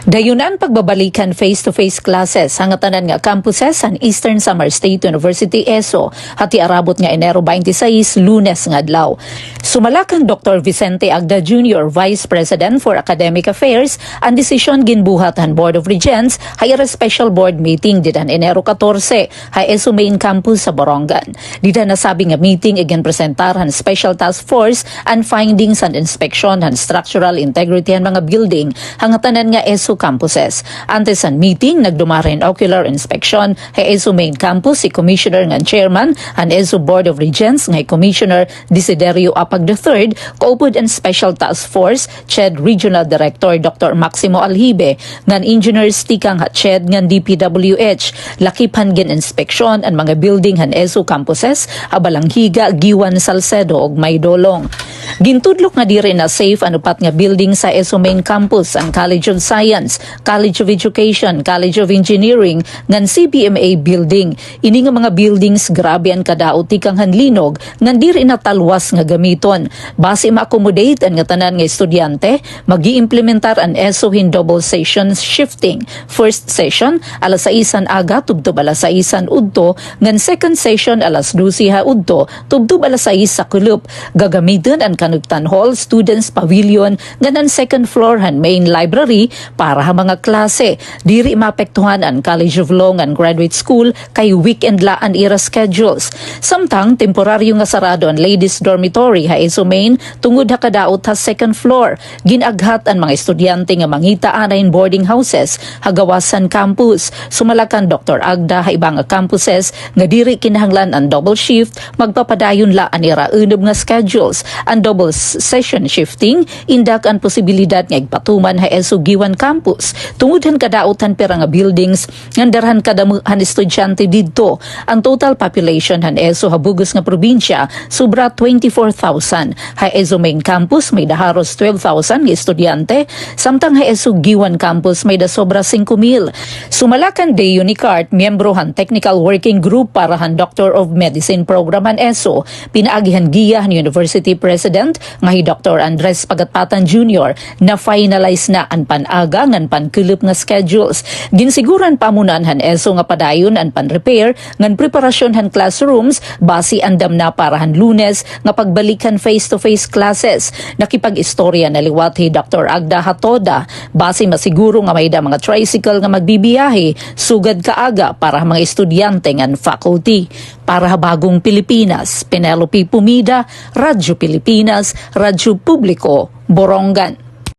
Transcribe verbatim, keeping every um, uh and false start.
Dayon na an pagbabalik han face-to-face classes ha ngatanan nga campuses han Eastern Samar State University, ESSU, ha tiarabot nga Enero twenty-six, Lunes nga adlaw. Sumala kan Doktor Vicente Agda Junior, Vice President for Academic Affairs, an desisyon ginbuhat han Board of Regents ha ira special board meeting dida han Enero katorse ha ESSU Main Campus ha Borongan. Dida nasabi nga meeting iginpresentar han Special Task Force an findings han inspeksyon han structural integrity han mga building ha ngatanan nga ESSU campuses. Antes han meeting, nagdumara hin ocular inspection ha ESSU Main Campus hi Commissioner ngan Chairman han ESSU Board of Regents nga hi Commissioner Desiderio Apag the third, kaupod an Special Task Force, CHED Regional Director Doktor Maximo Aljibe, ngan engineers tikang ha CHED ngan DPWH. Lakip han gin-inspeksyon an mga building han ESSU campuses ha Balangiga, Guiuan, Salcedo, ug Maydolong. Gintudlok nga diri na safe an upat nga building sa ESSU Main Campus, an College of Science, College of Education, College of Engineering, ngan CBMA building. Ini nga mga buildings grabe an kadaot tikang han linog ngan diri na talwas nga gamiton. Basi ma-accommodate an ngatanan nga estudyante, mag-iimplementar an ESSU hin double session shifting. First session, alas sais han aga tubtob alas sais han udto, ngan second session alas dose ha udto tubtob alas sais sa kulop. Gagamiton an Kanugtan Hall, Students Pavilion, ngan an second floor han main library para ha mga klase. Diri maapektuhan an College of Law ngan Graduate School kay weekend la an ira schedules. Samtang temporaryo nga sarado an ladies dormitory ha ESSU Main tungod ha kadaot ha second floor. Gin-aghat an mga estudyante nga mangita anay hin boarding houses ha gawas han campus. Sumala kan Doktor Agda, ha iba nga campuses nga diri kinahanglan an double shift, magpapadayon la an ira unob nga schedules. An double s-, session shifting, indak an posibilidad nga igpatuman ha ESSU Guiuan Campus tungod han kadaot han pira nga buildings ngan dara han kadamo han estudyante didto. An total population han ESSU ha bug-os nga probinsya, sobra twenty-four thousand. Ha ESSU Main Campus, may-ada haros twelve thousand nga estudyante, samtang ha ESSU Guiuan Campus, may-ada sobra singko mil. Sumala kan Day Unicart, miyembro han Technical Working Group para han Doctor of Medicine Program han ESSU, pinaagi han giya han University President nga hi Doktor Andres Pagatpatan Junior, na-finalize na an pan-aga ngan pankulop nga schedules. Ginsiguro han pamunuan han ESSU nga padayon an pan-repair ngan preparasyon han classrooms, basi andam na para han Lunes nga pagbalik han face-to-face classes. Nakipag-istorya na liwat hi Doktor Agda ha TODA, basi masiguro nga may-ada mga tricycle nga magbibiyahe sugad kaaga para ha mga estudyante ngan faculty. Para ha Bagong Pilipinas, Penelope Pumida, Radyo Pilipinas, Radyo Publiko, Borongan.